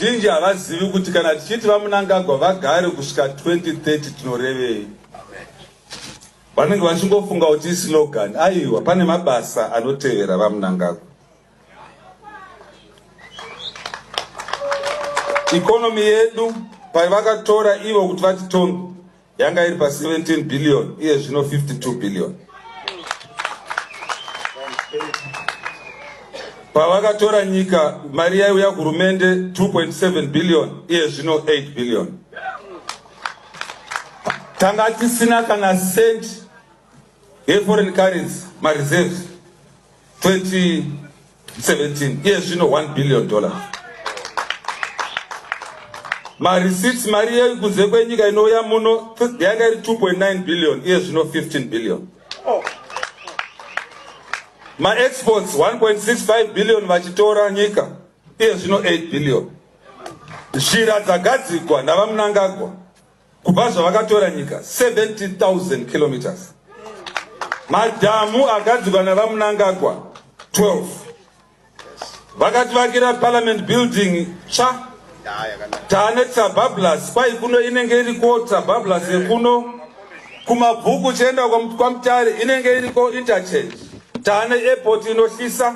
Vazhinji havazivi kuti kana tichiti VaMnangagwa vagare kusvika 2030 tinorevei. Vanenge vachingofunga kuti islogan. Aiwa, pane mabasa anotevera VaMnangagwa. Economy yedu pavakatora ivo kuti vatitonge yanga iri pa 17 billion, iye zvino 52 billion. Pavakatora nyika mari yaiuya kuhurumende 2.7 billion, iye zvino 8 billion. Tanga tisina kana cent yeforeign currency mareserves 2017, iye zvino 1 billion dollars. Mareceipts, mari yekunze kwenyika inouya muno, yanga iri 2.9 billion, iye zvino 15 billion. Maexports 1.65 billion vachitora nyika, iye zvino 8 billion. Zhira dzagadzigwa naVaMnangagwa kubva zvavakatora nyika 70,000 kilometers. Madhamu agadzirwa naVaMnangagwa 12. Vakativakira parliament building tsva, taane Trabablas kwai kuno inenge iriko Trabablas yekuno kumabhuku chienda kwaMutare inenge iriko interchange. Taane airport inohlisa,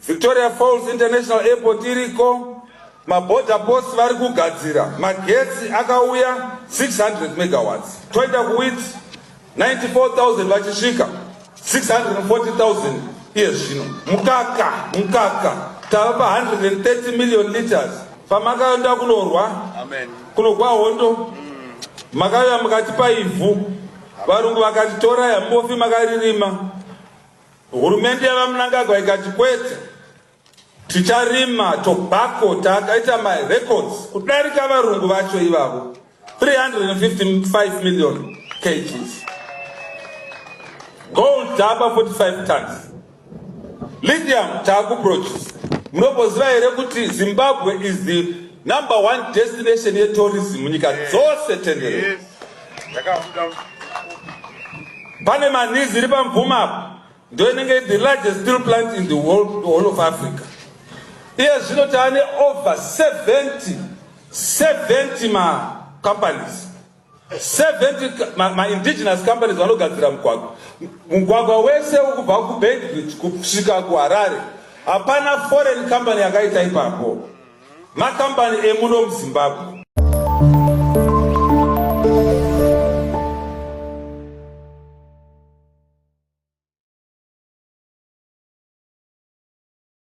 Victoria Falls International Airport iriko, maborder post vari kugadzira, magetsi akauya 600 megawatts. Toenda kuwheat 94,000 vachisvika 640,000 iye zvino. Mukaka, mukaka tava pa 130 million liters. Pamakaenda kunorwa kunogwa hondo, makauya mukatipa ivhu, varungu vakati torai, hamubofi makaririma. Hurumende yaVaMnangagwa ikati kwete, ticharima tobacco. Takaita marecords kudarika varungu vacho ivavo, 355 million kgs. Gold tapa 45 tons, lithium taakuproduce. Munomboziva here kuti Zimbabwe is the number one destination yetourism munyika dzose tenderere? Pane Manhize iri paMvuma apo, ndo inenge the largest steel plant in the world, the whole of Africa. Iye zvino taane over 70 70 macompanies, 70 maindigenous companies vanogadzira mugwagwa. Mugwagwa wese wekubva kuBeitbridge kusvika kuHarare, hapana foreign company yakaita ipapo, makambani emuno muZimbabwe.